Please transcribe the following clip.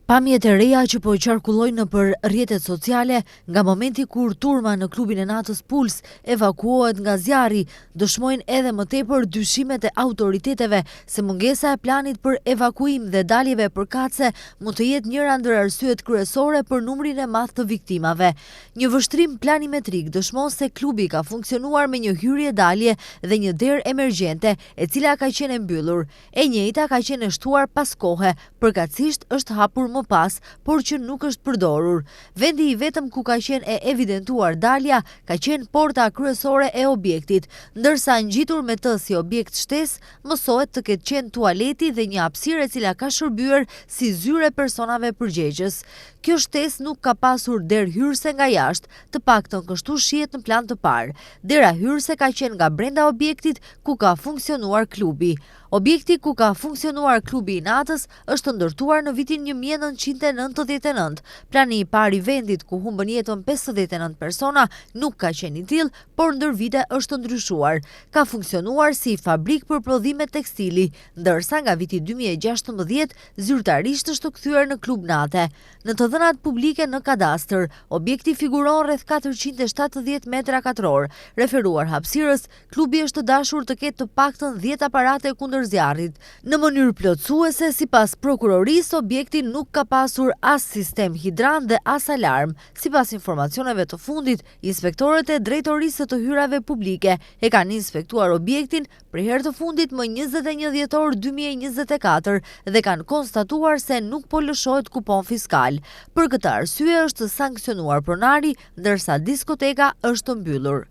Pamjet e reja që po qarkullojnë nëpër rrjetet sociale nga momenti kur turma në klubin e natës Puls evakuohet nga zjarri, dëshmojnë edhe më tepër dyshimet e autoriteteve se mungesa e planit për evakuim dhe daljeve përkatëse mund të jetë njëra ndër arsyet kryesore për numrin e madh të viktimave. Një vështrim planimetrik dëshmon se klubi ka funksionuar me një hyrje-dalje dhe një derë emergjente, e cila ka qenë e mbyllur. E njëjta ka qenë e shtuar pas kohe, përkatësisht është hapur më pas, por që nuk është përdorur. Vendi i vetëm ku ka qenë e evidentuar dalja ka qenë porta kryesore e objektit, ndërsa ngjitur me të si objekt shtesë mësohet të ketë qenë tualeti dhe një hapësirë e cila ka shërbyer si zyrë e personave përgjegjës. Kjo shtesë nuk ka pasur derë hyrëse nga jashtë, të paktën kështu shihet në plan të parë. Dera hyrëse ka qenë nga brenda objektit ku ka funksionuar klubi. Objekti ku ka funksionuar klubi i natës është ndërtuar në vitin 1999. Plani i parë i vendit ku humbën jetën 59 persona nuk ka qenë i tillë, por ndër vite është ndryshuar. Ka funksionuar si fabrikë për prodhime tekstili, ndërsa nga viti 2016 zyrtarisht është kthyer në klub nate. Në të dhënat publike në kadastër, objekti figuron rreth 470 metra katror. Referuar hapësirës, klubi është dashur të ketë të paktën 10 aparate kundër zjarrit. Në mënyrë plotësuese, sipas prokurorisë, objekti nuk ka pasur as sistem hidrant dhe as alarm. Sipas informacioneve të fundit, inspektorët e Drejtorisë së të Hyrave Publike e kanë inspektuar objektin për herë të fundit më 21 dhjetor 2024 dhe kanë konstatuar se nuk po lëshohet kupon fiskal. Për këtë arsye është sanksionuar pronari, ndërsa diskoteka është mbyllur.